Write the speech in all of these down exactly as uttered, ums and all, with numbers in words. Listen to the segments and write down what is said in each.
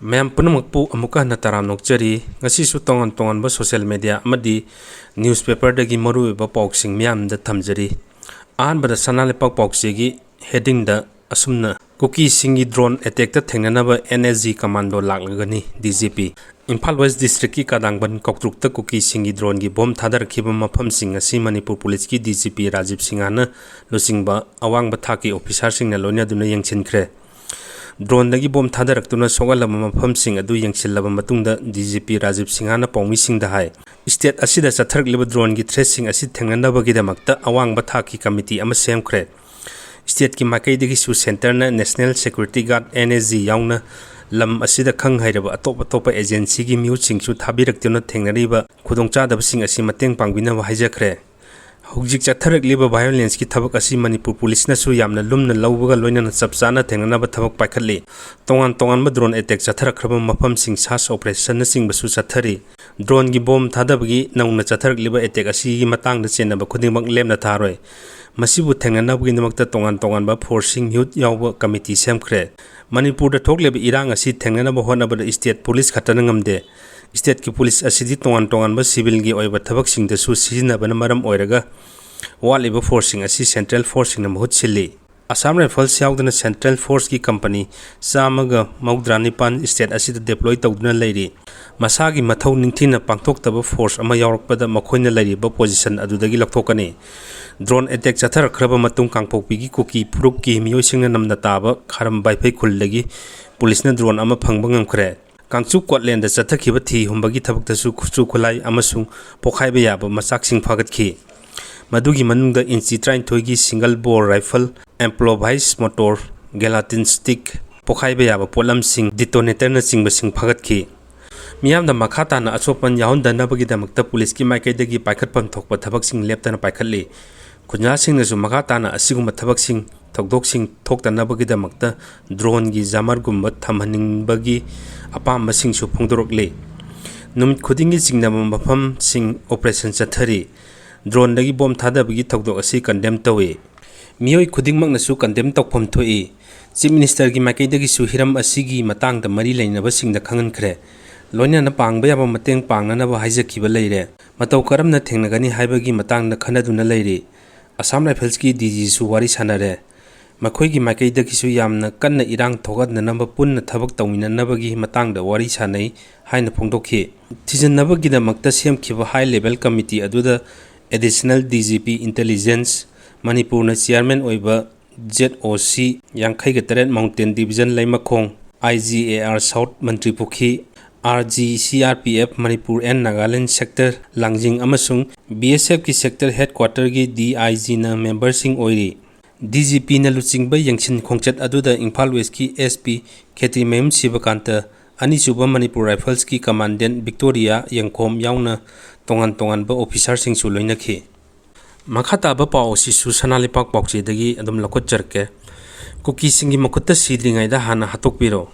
ꯃꯌꯥꯝ ꯄꯨꯝꯅꯃꯛꯄꯨ ꯑꯃꯨꯛꯀ ꯍꯟꯅ ꯇꯔꯥꯝꯅ ꯑꯣꯛꯆꯔꯤ꯫ ꯉꯁꯤꯁꯨ ꯇꯣꯉꯥꯟ ꯇꯣꯉꯥꯟꯕ social media ꯑꯃꯗꯤ newspaperꯗꯒꯤ ꯃꯔꯨꯑꯣꯏꯕ ꯄꯥꯎꯁꯤꯡ ꯃꯤꯌꯥꯝꯗ ꯊꯝꯖꯔꯤ꯫ ꯑꯍꯥꯟꯕꯗ ꯁꯅꯥ ꯂꯩꯄꯥꯛ ꯄꯥꯎꯆꯦꯒꯤ headingꯗ ꯑꯁꯨꯝꯅ ꯀꯨꯀꯤꯁꯤꯡꯒꯤ drone attackꯇ ꯊꯦꯡꯅꯅꯕ NSG commando ꯂꯥꯛꯂꯒꯅꯤ, DGP꯫ Imphal West districtꯀꯤ ꯀꯥꯗꯥꯡꯕꯟ ꯀꯧꯇ꯭ꯔꯨꯛꯇ ꯀꯨꯀꯤꯁꯤꯡꯒꯤ droneꯒꯤ bomb ꯊꯥꯗꯔꯛꯈꯤꯕ ꯃꯐꯝꯁꯤꯡ ꯑꯁꯤ ꯃꯅꯤꯄꯨꯔ policeꯀꯤ DGP ꯔꯥꯖꯤꯕ ꯁꯤꯡꯍꯅ ꯂꯨꯆꯤꯡꯕ ꯑꯋꯥꯡꯕ ꯊꯥꯛꯀꯤ officerꯁꯤꯡꯅ ꯂꯣꯏꯅꯗꯨꯅ ꯌꯦꯡꯁꯤꯟꯈ꯭ꯔꯦ꯫ Droneꯗꯒꯤ bomb ꯊꯥꯗꯔꯛꯇꯨꯅ ꯁꯣꯛꯍꯜꯂꯕ ꯃꯐꯝꯁꯤꯡ ꯑꯗꯨ ꯌꯦꯡꯁꯤꯜꯂꯕ ꯃꯇꯨꯡꯗ DGP ꯔꯥꯖꯤꯕ ꯁꯤꯡꯍꯅ ꯄꯥꯎꯃꯤꯁꯤꯡꯗ ꯍꯥꯏ, state ꯑꯁꯤꯗ ꯆꯠꯊꯔꯛꯂꯤꯕ droneꯒꯤ threatꯁꯤꯡ ꯑꯁꯤ ꯊꯦꯡꯅꯅꯕꯒꯤꯗꯃꯛꯇ ꯑꯋꯥꯡꯕ ꯊꯥꯛꯀꯤ committee ꯑꯃ ꯁꯦꯝꯈ꯭ꯔꯦ꯫ Stateꯀꯤ ꯃꯥꯏꯀꯩꯗꯒꯤꯁꯨ centreꯅ National Security Guard, NSG ꯌꯥꯎꯅ ꯂꯝ ꯑꯁꯤꯗ ꯈꯪ ꯍꯩꯔꯕ ꯑꯇꯣꯞ ꯑꯇꯣꯞꯄ agencyꯒꯤ ꯃꯤꯑꯣꯏꯁꯤꯡꯁꯨ ꯊꯥꯕꯤꯔꯛꯇꯨꯅ ꯊꯦꯡꯅꯔꯤꯕ ꯈꯨꯗꯣꯡꯆꯥꯗꯕꯁꯤꯡ ꯑꯁꯤ ꯃꯇꯦꯡ ꯄꯥꯡꯕꯤꯅꯕ ꯍꯥꯏꯖꯈ꯭ꯔꯦ꯫ ꯍꯧꯖꯤꯛ ꯆꯠꯊꯔꯛꯂꯤꯕ violenceꯀꯤ ꯊꯕꯛ ꯑꯁꯤ ꯃꯅꯤꯄꯨꯔ policeꯅꯁꯨ ꯌꯥꯝꯅ ꯂꯨꯝꯅ ꯂꯧꯕꯒ ꯂꯣꯏꯅꯅ ꯆꯞ ꯆꯥꯅ ꯊꯦꯡꯅꯅꯕ ꯊꯕꯛ ꯄꯥꯏꯈꯠꯂꯤ꯫ ꯇꯣꯉꯥꯟ ꯇꯣꯉꯥꯟꯕ drone attack ꯆꯠꯊꯔꯛꯈ꯭ꯔꯕ ꯃꯐꯝꯁꯤꯡ search operationꯅꯆꯤꯡꯕꯁꯨ ꯆꯠꯊꯔꯤ꯫ Droneꯒꯤ bomb ꯊꯥꯗꯕꯒꯤ ꯅꯧꯅ ꯆꯠꯊꯔꯛꯂꯤꯕ attack ꯑꯁꯤꯒꯤ ꯃꯇꯥꯡꯗ ꯆꯦꯟꯅꯕ ꯈꯨꯗꯤꯡꯃꯛ ꯂꯦꯝꯅ ꯊꯥꯔꯣꯏ꯫ ꯃꯁꯤꯕꯨ ꯊꯦꯡꯅꯅꯕꯒꯤꯗꯃꯛꯇ ꯇꯣꯉꯥꯟ ꯇꯣꯉꯥꯟꯕ forcing unit ꯌꯥꯎꯕ committee ꯁꯦꯝꯈ꯭ꯔꯦ꯫ ꯃꯅꯤꯄꯨꯔꯗ ꯊꯣꯛꯂꯤꯕ ꯏꯔꯥꯡ ꯑꯁꯤ ꯊꯦꯡꯅꯅꯕ ꯍꯣꯠꯅꯕꯗ state police ꯈꯛꯇꯅ ꯉꯝꯗꯦ꯫ Stateꯀꯤ police ꯑꯁꯤꯗꯤ ꯇꯣꯉꯥꯟ ꯇꯣꯉꯥꯟꯕ civilꯒꯤ ꯑꯣꯏꯕ ꯊꯕꯛꯁꯤꯡꯗꯁꯨ ꯁꯤꯖꯤꯟꯅꯕꯅ ꯃꯔꯝ ꯑꯣꯏꯔꯒ ꯋꯥꯠꯂꯤꯕ forceꯁꯤꯡ ꯑꯁꯤ central forceꯁꯤꯡꯅ ꯃꯍꯨꯠ ꯁꯤꯜꯂꯤ꯫ Assam Rifles ꯌꯥꯎꯗꯅ central forceꯀꯤ company ꯆꯥꯝꯃꯒ ꯃꯧꯗ꯭ꯔꯥ ꯅꯤꯄꯥꯟ state ꯑꯁꯤꯗ deploy ꯇꯧꯗꯨꯅ ꯂꯩꯔꯤ꯫ ꯃꯁꯥꯒꯤ ꯃꯊꯧ ꯅꯤꯡꯊꯤꯅ ꯄꯥꯡꯊꯣꯛꯇꯕ force ꯑꯃ ꯌꯥꯎꯔꯛꯄꯗ ꯃꯈꯣꯏꯅ ꯂꯩꯔꯤꯕ position ꯑꯗꯨꯗꯒꯤ ꯂꯧꯊꯣꯛꯀꯅꯤ꯫ Drone attack ꯆꯠꯊꯔꯛꯈ꯭ꯔꯕ ꯃꯇꯨꯡ ꯀꯥꯡꯄꯣꯛꯄꯤꯒꯤ ꯀꯨꯀꯤ ꯐꯨꯔꯨꯞꯀꯤ ꯃꯤꯑꯣꯏꯁꯤꯡꯅ ꯅꯝꯅ ꯇꯥꯕ ꯈꯥꯔꯝ ꯕꯥꯏꯐꯩ ꯈꯨꯜꯗꯒꯤ policeꯅ drone ꯑꯃ ꯐꯪꯕ ꯉꯝꯈ꯭ꯔꯦ꯫ ꯀꯥꯡꯆꯨꯞ ꯀꯣꯠꯂꯦꯟꯗ ꯆꯠꯊꯈꯤꯕ ꯊꯤ ꯍꯨꯝꯕꯒꯤ ꯊꯕꯛꯇꯁꯨ ꯈꯨꯠꯁꯨ ꯈꯨꯠꯂꯥꯏ ꯑꯃꯁꯨꯡ ꯄꯣꯈꯥꯏꯕ ꯌꯥꯕ ꯃꯆꯥꯛꯁꯤꯡ ꯐꯥꯒꯠꯈꯤ꯫ ꯃꯗꯨꯒꯤ ꯃꯅꯨꯡꯗ inch ꯇꯔꯥꯅꯤꯊꯣꯏꯒꯤ single bore rifle, improvised mortar, gelatin stick, ꯄꯣꯈꯥꯏꯕ ꯌꯥꯕ ꯄꯣꯠꯂꯝꯁꯤꯡ, detonatorꯅꯆꯤꯡꯕꯁꯤꯡ ꯐꯥꯒꯠꯈꯤ꯫ ꯃꯤꯌꯥꯝꯗ ꯃꯈꯥ ꯇꯥꯅ ꯑꯁꯣꯛ ꯑꯄꯟ ꯌꯥꯎꯍꯟꯗꯅꯕꯒꯤꯗꯃꯛꯇ policeꯀꯤ ꯃꯥꯏꯀꯩꯗꯒꯤ ꯄꯥꯏꯈꯠꯐꯝ ꯊꯣꯛꯄ ꯊꯕꯛꯁꯤꯡ ꯂꯦꯞꯇꯅ ꯄꯥꯏꯈꯠꯂꯤ꯫ ꯈꯨꯟꯖꯥꯁꯤꯡꯅꯁꯨ ꯃꯈꯥ ꯇꯥꯅ ꯑꯁꯤꯒꯨꯝꯕ ꯊꯕꯛꯁꯤꯡ, ꯊꯧꯗꯣꯛꯁꯤꯡ ꯊꯣꯛꯇꯅꯕꯒꯤꯗꯃꯛꯇ droneꯒꯤ jammerꯒꯨꯝꯕ ꯊꯝꯍꯟꯅꯤꯡꯕꯒꯤ ꯑꯄꯥꯝꯕꯁꯤꯡꯁꯨ ꯐꯣꯡꯗꯣꯔꯛꯂꯤ꯫ ꯅꯨꯃꯤꯠ ꯈꯨꯗꯤꯡꯒꯤ ꯆꯤꯡꯅꯕ ꯃꯐꯝꯁꯤꯡ operation ꯆꯠꯊꯔꯤ꯫ Droneꯗꯒꯤ bomb ꯊꯥꯗꯕꯒꯤ ꯊꯧꯗꯣꯛ ꯑꯁꯤ condemn ꯇꯧꯏ꯫ ꯃꯤꯑꯣꯏ ꯈꯨꯗꯤꯡꯃꯛꯅꯁꯨ condemn ꯇꯧꯐꯝ ꯊꯣꯛꯏ꯫ ꯆꯤꯐ ꯃꯤꯅꯤꯁꯇꯔꯒꯤ ꯃꯥꯏꯀꯩꯗꯒꯤꯁꯨ ꯍꯤꯔꯝ ꯑꯁꯤꯒꯤ ꯃꯇꯥꯡꯗ ꯃꯔꯤ ꯂꯩꯅꯕꯁꯤꯡꯗ ꯈꯪꯍꯟꯈ꯭ꯔꯦ꯫ ꯂꯣꯏꯅꯅ ꯄꯥꯡꯕ ꯌꯥꯕ ꯃꯇꯦꯡ ꯄꯥꯡꯅꯅꯕ ꯍꯥꯏꯖꯈꯤꯕ ꯂꯩꯔꯦ꯫ ꯃꯇꯧ ꯀꯔꯝꯅ ꯊꯦꯡꯅꯒꯅꯤ ꯍꯥꯏꯕꯒꯤ ꯃꯇꯥꯡꯗ ꯈꯟꯅꯗꯨꯅ ꯂꯩꯔꯤ꯫ ꯑꯁꯥꯝ ꯔꯥꯏꯐꯜꯁꯀꯤ ꯗꯤ ꯖꯤꯁꯨ ꯋꯥꯔꯤ ꯁꯥꯟꯅꯔꯦ꯫ ꯃꯈꯣꯏꯒꯤ ꯃꯥꯏꯀꯩꯗꯒꯤꯁꯨ ꯌꯥꯝꯅ ꯀꯟꯅ ꯏꯔꯥꯡ ꯊꯣꯛꯍꯟꯗꯅꯕ ꯄꯨꯟꯅ ꯊꯕꯛ ꯇꯧꯃꯤꯟꯅꯅꯕꯒꯤ ꯃꯇꯥꯡꯗ ꯋꯥꯔꯤ ꯁꯥꯟꯅꯩ ꯍꯥꯏꯅ ꯐꯣꯡꯗꯣꯛꯈꯤ꯫ ꯊꯤꯖꯤꯟꯅꯕꯒꯤꯗꯃꯛꯇ ꯁꯦꯝꯈꯤꯕ ꯍꯥꯏ ꯂꯦꯚꯦꯜ ꯀꯃꯤꯇꯤ ꯑꯗꯨꯗ additional D G P intelligence ꯃꯅꯤꯄꯨꯔꯅ ꯆꯤꯌꯥꯔꯃꯦꯟ ꯑꯣꯏꯕ ꯖꯦꯠ ꯑꯣ ꯁꯤ ꯌꯥꯡꯈꯩꯒ ꯇꯔꯦꯠ ꯃꯥꯎꯟꯇꯦꯟ ꯗꯤꯕꯤꯖꯟ ꯂꯩꯃꯈꯣꯡ, I G A R south ꯃꯟꯇ꯭ꯔꯤꯄꯨꯈ꯭ꯔꯤ, R G C R P F Manipur and Nagaland sector ꯂꯥꯡꯖꯤꯡ ꯑꯃꯁꯨꯡ B S ꯑꯦꯐꯀꯤ sector ꯍꯦꯗꯀ꯭ꯋꯥꯇꯔꯒꯤ D I ꯖꯤꯅ ꯃꯦꯝꯕꯔꯁꯤꯡ ꯑꯣꯏꯔꯤ꯫ ꯗꯤ ꯖꯤ ꯄꯤꯅ ꯂꯨꯆꯤꯡꯕ ꯌꯦꯡꯁꯤꯟ ꯈꯣꯡꯆꯠ ꯑꯗꯨꯗ ꯏꯝꯐꯥꯜ ꯋꯦꯁꯀꯤ ꯑꯦꯁ ꯄꯤ ꯈꯦꯇ꯭ꯔꯤꯃꯌꯨꯝ ꯁꯤꯕꯀꯥꯟꯇ, ꯑꯅꯤꯁꯨꯕ ꯃꯅꯤꯄꯨꯔ ꯔꯥꯏꯐꯜꯁꯀꯤ ꯀꯃꯥꯟꯗꯦꯟ ꯚꯤꯛꯇꯣꯔꯤꯌꯥ ꯌꯦꯡꯈꯣꯝ ꯌꯥꯎꯅ ꯇꯣꯉꯥꯟ ꯇꯣꯉꯥꯟꯕ ꯑꯣꯐꯤꯁꯥꯔꯁꯤꯡꯁꯨ ꯂꯣꯏꯅꯈꯤ꯫ ꯃꯈꯥ ꯇꯥꯕ ꯄꯥꯎ ꯑꯁꯤꯁꯨ ꯁꯅꯥ ꯂꯩꯄꯥꯛ ꯄꯥꯎꯆꯦꯗꯒꯤ ꯑꯗꯨꯝ ꯂꯧꯈꯠꯆꯔꯛꯀꯦ꯫ ꯀꯨꯀꯤꯁꯤꯡꯒꯤ ꯃꯈꯨꯠꯇ ꯁꯤꯗ꯭ꯔꯤꯉꯩꯗ ꯍꯥꯟꯅ ꯍꯥꯠꯇꯣꯛꯄꯤꯔꯣ꯫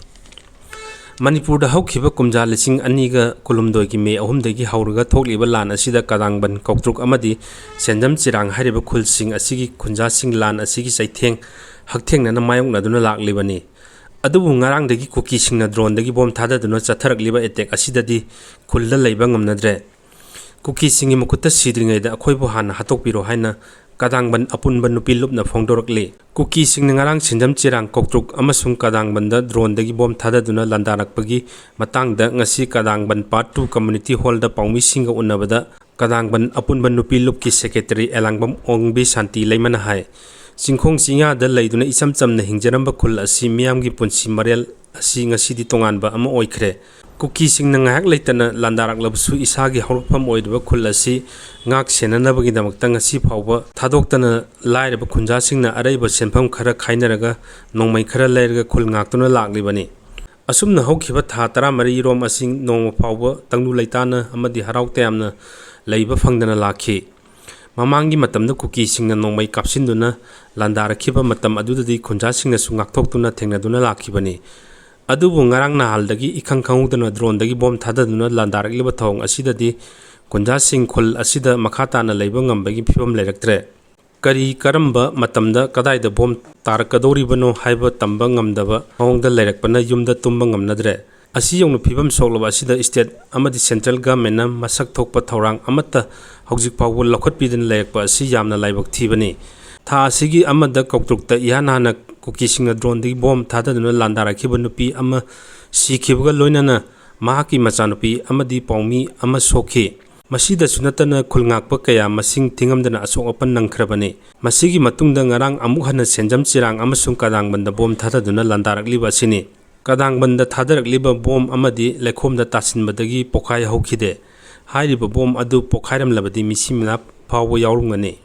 ꯃꯅꯤꯄꯨꯔꯗ ꯍꯧꯈꯤꯕ ꯀꯨꯝꯖꯥ ꯂꯤꯁꯤꯡ ꯑꯅꯤꯒ ꯀꯨꯟꯍꯨꯝꯗꯣꯏꯒꯤ ꯃꯦ ꯑꯍꯨꯝꯗꯒꯤ ꯍꯧꯔꯒ ꯊꯣꯛꯂꯤꯕ ꯂꯥꯟ ꯑꯁꯤꯗ ꯀꯗꯥꯡꯕꯟ, ꯀꯧꯇ꯭ꯔꯨꯛ ꯑꯃꯗꯤ ꯁꯦꯟꯖꯝ ꯆꯤꯔꯥꯡ ꯍꯥꯏꯔꯤꯕ ꯈꯨꯜꯁꯤꯡ ꯑꯁꯤꯒꯤ ꯈꯨꯟꯖꯥꯁꯤꯡ ꯂꯥꯟ ꯑꯁꯤꯒꯤ ꯆꯩꯊꯦꯡ ꯍꯛꯊꯦꯡꯅꯅ ꯃꯥꯌꯣꯛꯅꯗꯨꯅ ꯂꯥꯛꯂꯤꯕꯅꯤ꯫ ꯑꯗꯨꯕꯨ ꯉꯔꯥꯡꯗꯒꯤ ꯀꯨꯀꯤꯁꯤꯡꯅ ꯗ꯭ꯔꯣꯟꯗꯒꯤ ꯕꯣꯝ ꯊꯥꯗꯗꯨꯅ ꯆꯠꯊꯔꯛꯂꯤꯕ ꯑꯦꯇꯦꯛ ꯑꯁꯤꯗꯗꯤ ꯈꯨꯜꯗ ꯂꯩꯕ ꯉꯝꯅꯗ꯭ꯔꯦ꯫ ꯀꯨꯀꯤꯁꯤꯡꯒꯤ ꯃꯈꯨꯠꯇ ꯁꯤꯗ꯭ꯔꯤꯉꯩꯗ ꯑꯩꯈꯣꯏꯕꯨ ꯍꯥꯟꯅ ꯍꯥꯠꯇꯣꯛꯄꯤꯔꯣ ꯍꯥꯏꯅ ꯀꯗꯥꯡꯕꯟ ꯑꯄꯨꯟꯕ ꯅꯨꯄꯤ ꯂꯨꯞꯅ ꯐꯣꯡꯗꯣꯔꯛꯂꯤ꯫ ꯀꯨꯀꯤꯁꯤꯡꯅ ꯉꯔꯥꯡ ꯁꯦꯟꯖꯝ ꯆꯤꯔꯥꯡ, ꯀꯧꯇ꯭ꯔꯨꯛ ꯑꯃꯁꯨꯡ ꯀꯗꯥꯡꯕꯟꯗ ꯗ꯭ꯔꯣꯟꯗꯒꯤ ꯕꯣꯝ ꯊꯥꯗꯗꯨꯅ ꯂꯥꯟꯗꯥꯔꯛꯄꯒꯤ ꯃꯇꯥꯡꯗ ꯉꯁꯤ ꯀꯗꯥꯡꯕꯟ ꯄꯥꯔꯠ ꯇꯨ ꯀꯝꯃ꯭ꯌꯨꯅꯤꯇꯤ ꯍꯣꯜꯗ ꯄꯥꯎꯃꯤꯁꯤꯡꯒ ꯎꯟꯅꯕꯗ ꯀꯗꯥꯡꯕꯟ ꯑꯄꯨꯟꯕ ꯅꯨꯄꯤ ꯂꯨꯞꯀꯤ ꯁꯦꯀ꯭ꯔꯦꯇꯔꯤ ꯑꯦꯂꯥꯡꯕꯝ ꯑꯣꯡꯕꯤ ꯁꯥꯟꯇꯤ ꯂꯩꯃꯅ ꯍꯥꯏ꯫ ꯆꯤꯡꯈꯣꯡ ꯆꯤꯡꯌꯥꯗ ꯂꯩꯗꯨꯅ ꯏꯆꯝ ꯆꯝꯅ ꯍꯤꯡꯖꯔꯝꯕ ꯈꯨꯜ ꯑꯁꯤ ꯃꯤꯌꯥꯝꯒꯤ ꯄꯨꯟꯁꯤ ꯃꯔꯦꯜ ꯑꯁꯤ ꯉꯁꯤꯗꯤ ꯇꯣꯉꯥꯟꯕ ꯑꯃ ꯑꯣꯏꯈ꯭ꯔꯦ꯫ ꯀꯨꯀꯤꯁꯤꯡꯅ ꯉꯥꯏꯍꯥꯛ ꯂꯩꯇꯅ ꯂꯥꯟꯗꯥꯔꯛꯂꯕꯁꯨ ꯏꯁꯥꯒꯤ ꯍꯧꯔꯛꯐꯝ ꯑꯣꯏꯔꯤꯕ ꯈꯨꯜ ꯑꯁꯤ ꯉꯥꯛ ꯁꯦꯟꯅꯅꯕꯒꯤꯗꯃꯛꯇ ꯉꯁꯤ ꯐꯥꯎꯕ ꯊꯥꯗꯣꯛꯇꯅ ꯂꯥꯏꯔꯕ ꯈꯨꯟꯖꯥꯁꯤꯡꯅ ꯑꯔꯩꯕ ꯁꯦꯟꯐꯝ ꯈꯔ ꯈꯥꯏꯅꯔꯒ ꯅꯣꯡꯃꯩ ꯈꯔ ꯂꯩꯔꯒ ꯈꯨꯜ ꯉꯥꯛꯇꯨꯅ ꯂꯥꯛꯂꯤꯕꯅꯤ꯫ ꯑꯁꯨꯝꯅ ꯍꯧꯈꯤꯕ ꯊꯥ ꯇꯔꯥꯃꯔꯤꯔꯣꯝ ꯑꯁꯤ ꯅꯣꯡꯃ ꯐꯥꯎꯕ ꯇꯪꯗꯨ ꯂꯩꯇꯥꯅ ꯑꯃꯗꯤ ꯍꯔꯥꯎ ꯇꯌꯥꯝꯅ ꯂꯩꯕ ꯐꯪꯗꯅ ꯂꯥꯛꯈꯤ꯫ ꯃꯃꯥꯡꯒꯤ ꯃꯇꯝꯗ ꯀꯨꯀꯤꯁꯤꯡꯅ ꯅꯣꯡꯃꯩ ꯀꯥꯞꯁꯤꯟꯗꯨꯅ ꯂꯥꯟꯗꯥꯔꯛꯈꯤꯕ ꯃꯇꯝ ꯑꯗꯨꯗꯗꯤ ꯈꯨꯟꯖꯥꯁꯤꯡꯅꯁꯨ ꯉꯥꯛꯊꯣꯛꯇꯨꯅ ꯊꯦꯡꯅꯗꯨꯅ ꯂꯥꯛꯈꯤꯕꯅꯤ꯫ ꯑꯗꯨꯕꯨ ꯉꯔꯥꯡ ꯅꯍꯥꯜꯗꯒꯤ ꯏꯈꯪ ꯈꯪꯍꯧꯗꯅ ꯗ꯭ꯔꯣꯟꯗꯒꯤ ꯕꯣꯝ ꯊꯥꯗꯗꯨꯅ ꯂꯥꯟꯗꯥꯔꯛꯂꯤꯕ ꯊꯧꯑꯣꯡ ꯑꯁꯤꯗꯗꯤ ꯈꯨꯟꯖꯥꯁꯤꯡ ꯈꯨꯜ ꯑꯁꯤꯗ ꯃꯈꯥ ꯇꯥꯅ ꯂꯩꯕ ꯉꯝꯕꯒꯤ ꯐꯤꯕꯝ ꯂꯩꯔꯛꯇ꯭ꯔꯦ꯫ ꯀꯔꯤ ꯀꯔꯝꯕ ꯃꯇꯝꯗ ꯀꯗꯥꯏꯗ ꯕꯣꯝ ꯇꯥꯔꯛꯀꯗꯧꯔꯤꯕꯅꯣ ꯍꯥꯏꯕ ꯇꯝꯕ ꯉꯝꯗꯕ ꯃꯑꯣꯡꯗ ꯂꯩꯔꯛꯄꯅ ꯌꯨꯝꯗ ꯇꯨꯝꯕ ꯉꯝꯅꯗ꯭ꯔꯦ꯫ ꯑꯁꯤ ꯌꯧꯅ ꯐꯤꯕꯝ ꯁꯣꯛꯂꯕ ꯑꯁꯤꯗ state ꯑꯃꯗꯤ central governmentꯅ ꯃꯁꯛ ꯊꯣꯛꯄ ꯊꯧꯔꯥꯡ ꯑꯃꯠꯇ ꯍꯧꯖꯤꯛ ꯐꯥꯎꯕ ꯂꯧꯈꯠꯄꯤꯗꯅ ꯂꯩꯔꯛꯄ ꯑꯁꯤ ꯌꯥꯝꯅ ꯂꯥꯏꯕꯛ ꯊꯤꯕꯅꯤ꯫ ꯊꯥ ꯑꯁꯤꯒꯤ ꯑꯃꯗ ꯀꯧꯇ꯭ꯔꯨꯛꯇ ꯏꯍꯥꯟ ꯍꯥꯟꯅ ꯀꯨꯀꯤꯁꯤꯡꯅ droneꯗꯒꯤ ꯕꯣꯝ ꯊꯥꯗꯗꯨꯅ ꯂꯥꯟꯗꯥꯔꯛꯈꯤꯕ ꯅꯨꯄꯤ ꯑꯃ ꯁꯤꯈꯤꯕꯒ ꯂꯣꯏꯅꯅ ꯃꯍꯥꯛꯀꯤ ꯃꯆꯥꯅꯨꯄꯤ ꯑꯃꯗꯤ ꯄꯥꯎꯃꯤ ꯑꯃ ꯁꯣꯛꯈꯤ꯫ ꯃꯁꯤꯗꯁꯨ ꯅꯠꯇꯅ ꯈꯨꯜ ꯉꯥꯛꯄ ꯀꯌꯥ ꯃꯁꯤꯡ ꯊꯤꯉꯝꯗꯅ ꯑꯁꯣꯛ ꯑꯄꯟ ꯅꯪꯈ꯭ꯔꯕꯅꯤ꯫ ꯃꯁꯤꯒꯤ ꯃꯇꯨꯡꯗ ꯉꯔꯥꯡ ꯑꯃꯨꯛ ꯍꯟꯅ ꯁꯦꯟꯖꯝ ꯆꯤꯔꯥꯡ ꯑꯃꯁꯨꯡ ꯀꯗꯥꯡꯕꯟꯗ ꯕꯣꯝ ꯊꯥꯗꯗꯨꯅ ꯂꯥꯟꯗꯥꯔꯛꯂꯤꯕ ꯑꯁꯤꯅꯤ꯫ ꯀꯗꯥꯡꯕꯟꯗ ꯊꯥꯗꯔꯛꯂꯤꯕ ꯕꯣꯝ ꯑꯃꯗꯤ ꯂꯩꯈꯣꯝꯗ ꯇꯥꯁꯤꯟꯕꯗꯒꯤ ꯄꯣꯈꯥꯏ ꯍꯧꯈꯤꯗꯦ꯫ ꯍꯥꯏꯔꯤꯕ ꯕꯣꯝ ꯑꯗꯨ ꯄꯣꯈꯥꯏꯔꯝꯂꯕꯗꯤ ꯃꯤꯁꯤ ꯃꯤꯅꯥ ꯐꯥꯎꯕ ꯌꯥꯎꯔꯝꯒꯅꯤ꯫